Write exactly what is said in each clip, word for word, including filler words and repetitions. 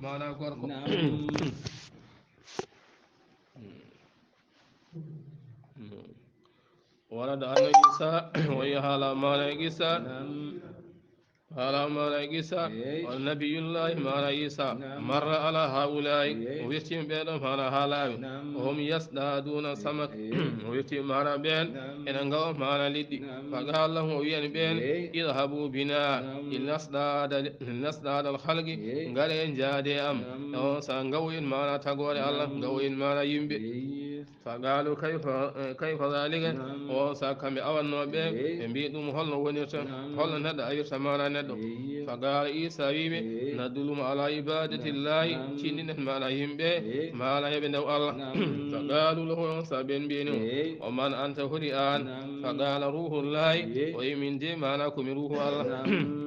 Maana gorko. Naam. Warada anna Isa, o yi haala maana e Isa. Naam. Haala maana e Isa. Eey. O nabiyullahi maana Isa. Naam. Marra ala haulai. Eey. O wirtimi ɓeɗo maana ha laawi. Naam. O hum yasdaduna samak. Eey. O wirtimi maana ɓen. Naam. Ena ngawa maana liɗɗi. Naam. Fa qala lahum, o wiyani ɓen, eey, idhabu bina. Naam. Linasdada, linasdada al khalqi. Eey. Ngare en jaade am. Naam. E on sa ngawoyen maana tagore Allah, ngawoyen maana yimɓe. Eey. Fa qalu kayfa, eh, kayfa dhalika? Naam. O sa kamɓe awannoɓe, eey, ɓe mbi ɗum holno wonirta? Naam. Holno neɗɗo awirta maana neɗɗo? Eey. Fa qala Isa wiɓe, eey, nadulum ala ibadatillahi, naam, tinɗinen maana yimɓe, eey, maana yoɓe ndew Allah. Naam. Fa qalu lahu, on sa ɓen mbini mo, eey, o man anta, holi an? Naam. Fa qala ruhullahi, eey, o yi min de maana ko mi ruhu Allah. Naam.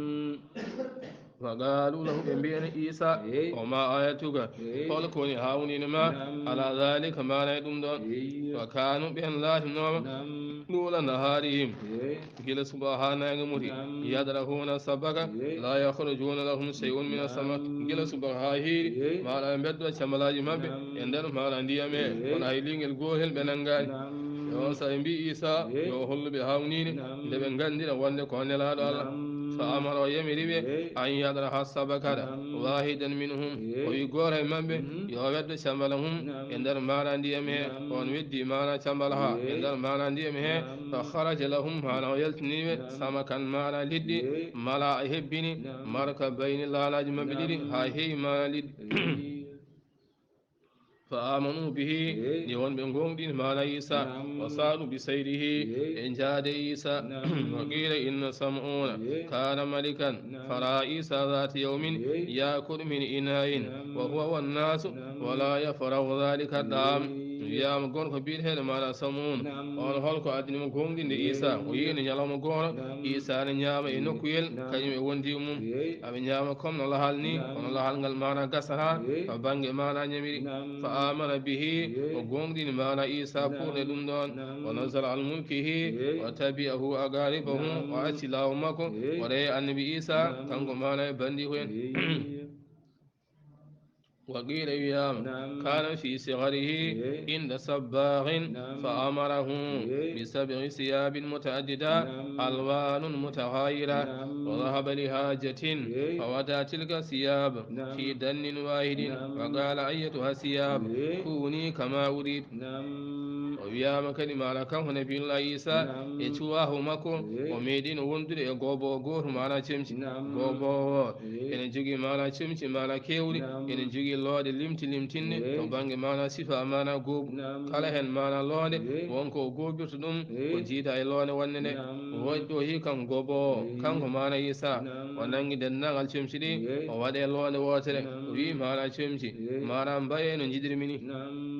Fa qalu lahu, ɓe mbiyani Isa, eey, o ma ayatuka, eey, hol ko woni hawnini ma, naam, ala dhalika, maana e ɗum ɗon? Eey. Fa kanu, ɓen laatinoma, naam, dula naharihim, eey, gila suba ha nange muti, naam, yadrahuna sabaka, eey, la yakhrujuna lahum shay'un min as-samak, gila suba ha hiiri, eey, maana ɓe mbeddo camalaji maɓɓe, naam, e nder maana ndiyam he, eey, kono hay lingel gotel ɓe nangani. Naam. E on sa ɓe mbi Isa, eey, yo hollu ɓe hawnini, naam, nde ɓe ngandira wonde ko nelaɗo Allah. Naam. Fa amara, o yamiri ɓe, eey, an yadraha sabakata, naam, wahidan minhum. Eey. O wi goto e maɓɓe, mhm, yo weddo cambala mum, naam, e nder maana ndiyam he. Naam. On weddi maana cambala ha, eey, e nder maana ndiyam he. Naam. Fa kharaja lahum, maana o yaltini ɓe, naam, samakan, maana liɗɗi, eey, mala a hebbini, naam, markabayni, laalaji maɓɓe ɗiɗi, naam, ha heewi maana liɗɗi. Eey. Fa amanu bihi, eey, ni wonɓe gonɗini maana Isa, naam, wa saru bi sayrihi, eey, ɓe jaade Isa. Naam. Wa qila inna Sam'una, eey, kana malikan, naam, fara Isa zata yawmin, eey, yakulu min ina'in, naam, wa huwa wannasu, naam, wa la yafrahu dhalika da'am. Eey. Wiyama gorko biyeteɗo maana Sam'un, naam, on holko addini mo gonɗinde Isa? O yini ñalawma goto, naam, Isa ne ñaama e nokkuyel, naam, kañum e wondi mum. Eey. Aɓe ñaama comme no lahal ni, naam, kono lahal ngal maana gasata, eey, to bangge maana ñamiri. Naam. Fa amana bihi, eey, o gonɗini maana Isa, naam, purɗe ɗum ɗon. Naam. Wa nazala an mulkihi, eey, wa tabi'ahu aqaribahu, naam, o acci laawo makko, eey, o reya annabi Isa, naam, kanko maana e bandi ko en. Eey. Wa qila, wiyama, naam, kana fi sigharihi, eey, inda sabbaghin, naam, fa amarahu, eey, bi sab'i thiyabin muta'addida, naam, alwanun mutaghayira, naam, wa dhahaba li hajatin, eey, fa wada tilka thiyab, naam, fi dannin wahidin, naam, wa qala, ayyatuha thiyab, eey, kuni kama urid. Naam. O wiyama kadi maana kanko nabiyullah Isa, naam, e cuwahu makko, eey, o meeɗino wondude e goobowo gooto maana cemci. Naam. Goobowo o, eey, ene jogii maana cemci, maana kewɗi, naam, ene jogii looɗe limti limtinɗe, eey, to bangge maana sifa, maana goobu. Naam. Kala hen maana loonde, eey, wonko o goobirta ɗum, eey, o jiida e loonde wonde nde. Naam. O waɗi ɗo hi kanko goobowo o, eey, kanko maana Isa, naam, o nangi denndaangal cemci ɗi, eey, o waɗe loonde wootere. Naam. O wi maana cemci, eey, maana mbaye no njiɗirmi ni. Naam.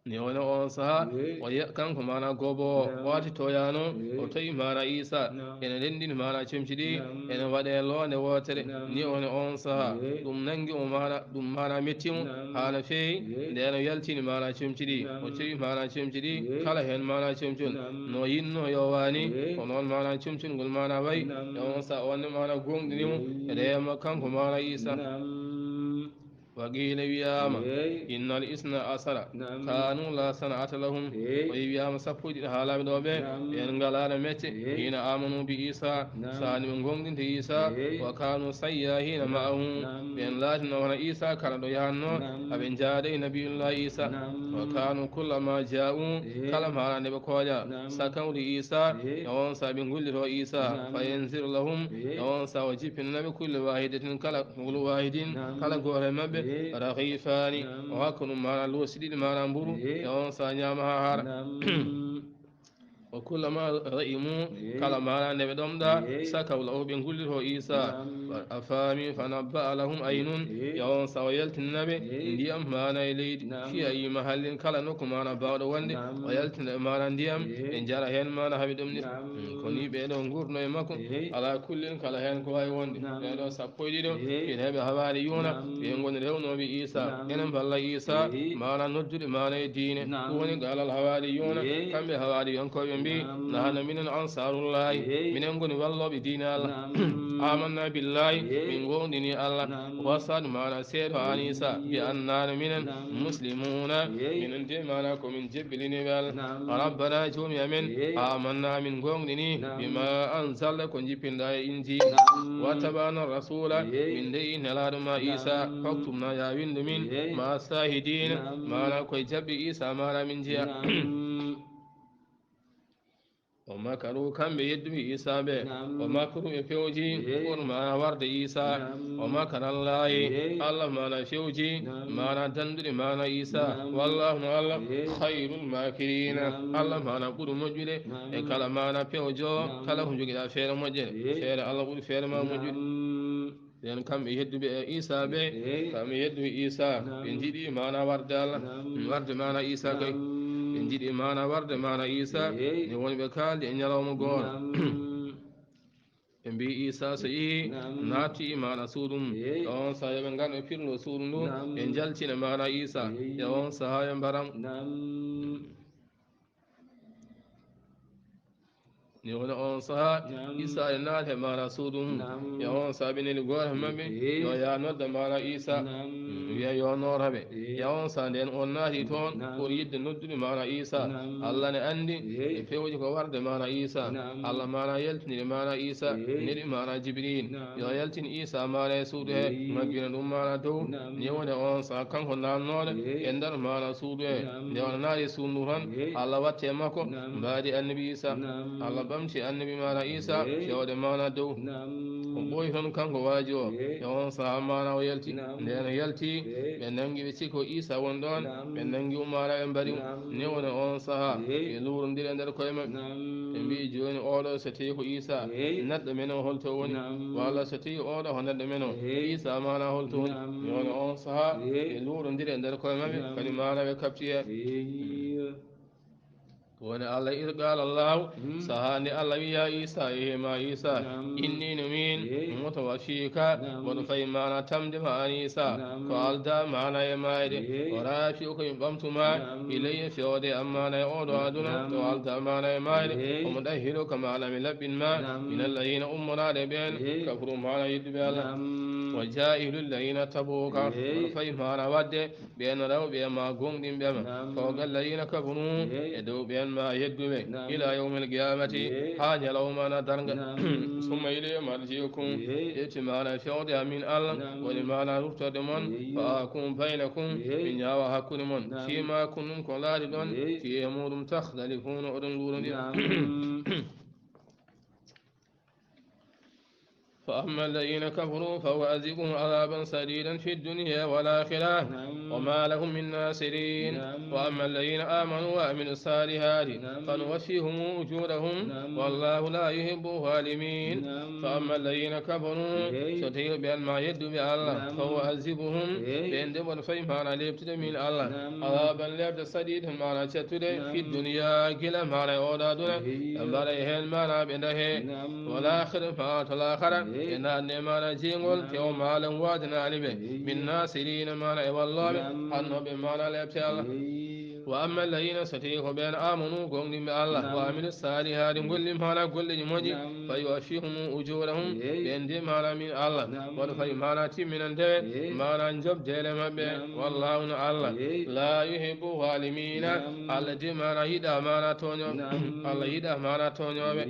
Ni woni on saha, eey, o ye-, kanko maana goobo o, naam, waati toyano, eey, o toyi maana Isa, naam, ene renndini maana cemci ɗi, naam, ene waɗe loonde wootere. Naam. Ni woni on saha, eey, ɗum nangi o maana, ɗum maana metti mo, naam, haa no feewi, eey, ndeen o yaltini maana cemci ɗi. Naam. O cowi maana cemci ɗi, eey, kala heen maana cemcol, naam, no yinno yo waani, eey, ko noon maana cemcol ngol maana wayi. Naam. E on saha, on ne maana gooŋɗini mo, eey, reema kanko maana Isa. Naam. Wa qiila, wiyaama, eey, innal isna asara, naam, kanu la sana'ata lahum. Eey. O wiyaama sappo e ɗiɗo haalaaɓe ɗo ɓe, naam, ɓeen ngalaano mecce, eey, hiina aamanu bi Iisa, naam, saani ɓe ngoongɗinta Iisa, eey, wa kanu sayyahiina ma'ahu, naam, ɓeen laatino hono Iisa kala ɗo yahanno, naam, aɓe njaada e Nabiyullaahi Iisa, naam, wa kanu kullama jaa'u, eey, kala maara nde ɓe kooƴa, naam, sakaw li Iisa, eey, e on saha ɓe ngullito Iisa, naam, fa yanziru lahum, eey, e on saha o jippinana ɓe kulla waahidatin kala Kullu waahidin, naam, kala gooto e maɓɓe, eey, ragiifaani, naam, o hokka ɗum maana loosi ɗiɗi maana mburu, eey, e on saha ñaama haa haara. Naam. Wa kullama ra'imu, eey, kala maana nde ɓe ɗomɗa, eey, sakaw lahu, ɓe ngullito Iisa. Naam. Wa afaami fa nabba'a lahum aynun, eey, e on saha o yaltinana ɓe, eey, ndiyam maana e leydi. Naam. Fi ayyi mahallin, kala nokku maana baawɗo wonde, naam, o yaltina ɓe maana ndiyam, eey, ɓe njara heen maana haa ɓe ɗomɗita. Naam. Mm, ko nii ɓee ɗoo nguurno e makko, eey, alaa kullin kala heen ko waawi wonde. Naam. Ɓee ɗoo sappo e ɗiɗo, eey, ina heɓe hawaariyuuna, naam, ɓe ngoni rewnooɓe Iisa. Naam. Ene mballa Iisa, eey, maana noddude maana e diine. Naam. Ɗum woni qaalal hawaariyuuna, eey, kamɓe hawaariyankooɓe mbii, naam, nahnu minen ansaarullaahi, eey, minen ngoni wallooɓe diine Allah. Naam. آمنا بالله, min goonɗini Allah. واشهد, maana seedo an Isa, بأننا, minen, مسلمون, minen de maana ko min jebbilini ɓe Allah. ربنا, joomi amen, آمنا, min goonɗini, بما أنزلت, ko jippinɗa e Injiila. واتبعنا الرسول, min de'i nelaaɗo ma Isa. فاكتبنا, ya winndu min, مع الشاهدين, maana koye jaɓɓe Isa maana min jeya. ومكروا, kamɓe yedduɓe Isa ɓe. ومكروا, ɓe fewji pour maana warde Isa. ومكر الله, Allah maana fewji maana danndude maana Isa. والله, no Allah, خير الماكرين, Allah maana ɓuri moƴƴude e kala maana pewjo, kala ko jogiɗa feere moƴƴere. Feere Allah ɓuri feere ma moƴƴude. Nden kamɓe yedduɓe e Isa ɓe, kamɓe yedduɓe Isa, ɓe jiɗi maana warde Allah, warde maana Isa kay. Ɓe jiɗi maana warde maana Isa, ne woni ɓe kaaldi e ñalawma gooto. Ɓe mbi Isa so yehi, naatti maana suudu mum. E on saha yo ɓe ngar ɓe pirlo suudu ndu, ɓe jaltina maana Isa. E on saha yo mbaram. Ni woni on saha Isa e naata e maana suudu mum. E on saha ɓe neli gooto e maɓɓe, yo ya nodda maana Isa. Wiya yo noora ɓe. E on saha nden on naati toon pour yidde noddude maana Isa. Allah ne anndi e fewji ko warde maana Isa. Allah maana yaltiniri maana Isa, neli maana Jibril. Yo yaltin Isa maana e suudu he, mabbina ɗum maana dow. Ni woni on saha kanko naannooɗo e nder maana suudu he. Nde on naati suudu ndu tan, Allah watti e makko mbaadi annabi Isa. Allah ɓamti annabi maana Isa fewde maana dow. O ɓooyi toon kanko waaji o. E on saha maana o yalti. Nden o yalti, ɓe nanngi ɓe cikki ko Isa woni ɗoon. Ɓe nanngi mo maana ɓe mbaɗi mo. Ni woni on saha ɓe luurondiri e nder koye maɓɓe. Ɓe mbi jooni oɗo so tawi ko Isa, neɗɗo men o holto o woni? Walla so tawi oɗo ko neɗɗo men o, Isa maana holto woni? Ni woni on saha ɓe luurondiri e nder koye maɓɓe, kadi maana ɓe kaɓti heen. Ko woni Allah, إذ قال الله, saha nde Allah wiya Isa, yehi ma Isa, إني, no min, متوفيك, mboɗo fayi maana tamde ma an Isa. Ko alda maana e maayde. ورافعك, mi ɓamtu ma, إلي, fewde am maana e oɗo aduna. O alda maana e maayde. ومطهرك, maana mi laɓɓin ma, من الذين, ummoraaɗe ɓeen, كفروا, maana yedduɓe Allah. وجاعل الذين اتبعوك, mboɗo fayi maana waɗde ɓeen rewɓe e ma goonɗinɓe ma, فوق الذين كفروا, e dow ɓeen ma yedduɓe, إلى يوم القيامة, haa ñalawma na darnga. ثم إلي مرجعكم, ƴetti maana fewde amin Allah, woni maana ruttorde mon, فأحكم بينكم, mi ñaawa hakkunde mon, فيما كنتم, ko laati ɗon, فيه, e muuɗum, تختلفون, oɗon luurondira. فأما الذين كفروا فأعذبهم عذابا شديدا في الدنيا والآخرة وما لهم من ناصرين. وأما الذين آمنوا وعملوا الصالحات فنوفيهم أجورهم والله لا يحب الظالمين. فأما الذين كفروا, so tawi ɓeen ma yedduɓe Allah, فأعذبهم, ɓeen de mboɗo fayi maana leeptude min Allah, عذابا, leepde, شديدا, maana cattude, في الدنيا, gila maana e oɗo aduna, ɓe mbaɗa heen maana ɓe ndahe. والآخرة, maana to laakara, ɓe naatne maana jeyngol, te o maalam waadanaani ɓe من ناصرين, maana e wallooɓe, hannooɓe maana leepte Allah. وأما الذين, so tawi ko ɓeen, آمنوا, goonɗinɓe Allah, وعملوا الصالحات, golli maana golleeji moƴƴi, فيوفيهم أجورهم, ɓeen de maana min Allah, mboɗo fayi maana timminande ɓe maana njoɓdeele maɓɓe. والله, no Allah, لا يحب الظالمين, Allah de maana yiɗaa maana tooñooɓe. Allah yiɗaa maana tooñooɓe.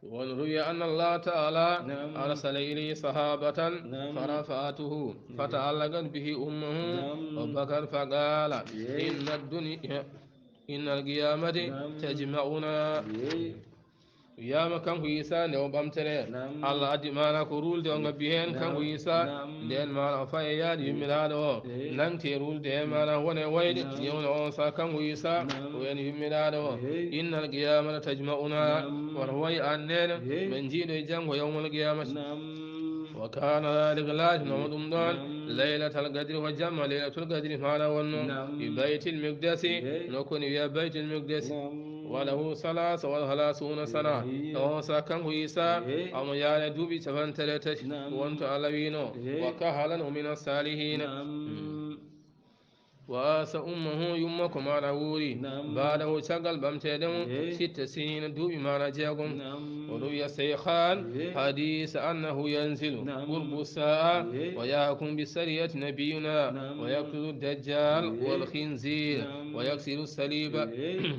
وروي أن الله تعالى أرسل إليه سحابة فرفعته فتعلقت به أمه أبو بكر فقال إن الدنيا إن القيامة تجمعنا. Wiyaama kanko Isa nde o ɓamtere, Allah addi maana ko ruulde o ngabbi heen kanko Isa, ndeen maana o fayi e yaade yummiraaɗo o, nangti e ruulde he maana wona e wayde, ñewna on saha kanko Isa o wiyani yummiraaɗo o, إن القيامة تجمعنا, woto wayi aan neene, men njiidoy janngo yawmal qiyaamati. وكان ذلك, laatinooma ɗum ɗoon, ليلة القدر, ko jamma Laylatul Qadri maana wonnoo, في بيت المقدس, nokku ne wiyee Baytul Miqdis. وله ثلاث وثلاثون سنة, e on saha kanko Isa omo yaara duuɓi capanɗe tati, wonto Allah wiino, وكهلا ومن الصالحين. وآس أمه, yumma ko maana wuuri. نعم. بعده, caggal ɓamteede mum, إيه. ست سنين, duuɓi maana jeegom. نعم. وروي الشيخان إيه. حديث أنه ينزل نعم. قرب الساعة إيه. ويحكم بشريعة نبينا نعم. ويقتل الدجال إيه. والخنزير نعم. ويكسر الصليب. إيه.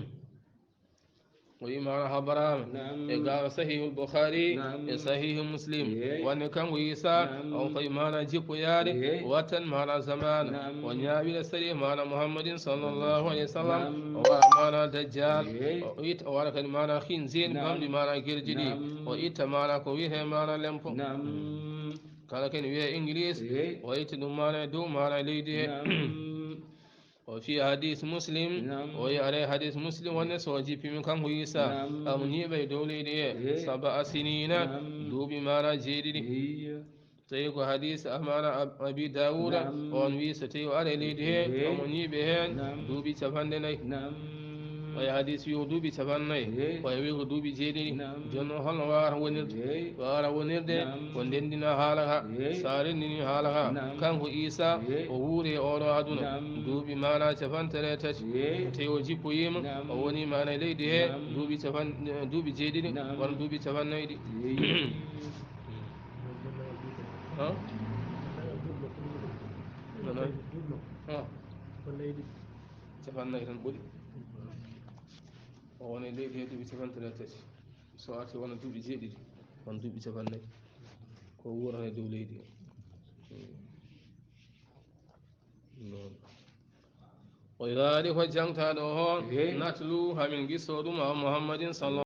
O wi maana habaraama نعم. E gaawa Sahihul Bukhari نعم. E Sahih Muslim إيه. Wonde kanko Isa نعم. On koye maana jippoyaade إيه. Wattan maana zamaanu نعم. O ñaawira sariya maana Muhammadin sallallahu alayhi wa sallam نعم. O wara maana dajjal إيه. O itta, o wara kadi maana khinzir نعم. Bamɗi maana gerji ɗi نعم. O itta maana ko wiyetee maana lempo نعم. Kala kene wiyee English إيه. O itta ɗum maana e dow maana e leydi he نعم. O fii hadis Muslim نعم. O wi aray hadis Muslim wonde so o jippii min kanko Isa نعم. Omo ñiiɓa e dow leydi he إيه. سبع سنين نعم. Duuɓi maana jeeɗiɗi إيه. Tawi ko hadis amaana Ab- Abi Dawuda نعم. On wi so tawi o ara e leydi he إيه. Omo ñiiɓe heen نعم. Duuɓi capanɗe nayi نعم. Oya hadis wi ko duuɓi capannayi إيه. Oya wi ko duuɓi jeeɗiɗi نعم. Jooni noon holno waawata wonirde إيه. Waawata wonirde نعم. Ko ndenndina haala ka إيه. So a renndini haala ka نعم. Kanko Isa إيه. O wuuri e oɗo aduna نعم. Duuɓi maana capantere tati إيه. Tawi o jippoyiima نعم. O woni maana e leydi he نعم. Duuɓi capan duuɓi jeeɗiɗi نعم. Won duuɓi capannayi ɗi إيه. Ha? Nana? Ha? Capannayi tan ɓuri O woni leydi he duuɓi capantere tati So arti wona duuɓi jeeɗiɗi Won duuɓi capannayi Ko wuurata e dow leydi he Noon. O yaari ko jangtaaɗo o إيه. Natlu hamin gisso ɗum a Muhammadin sallallahu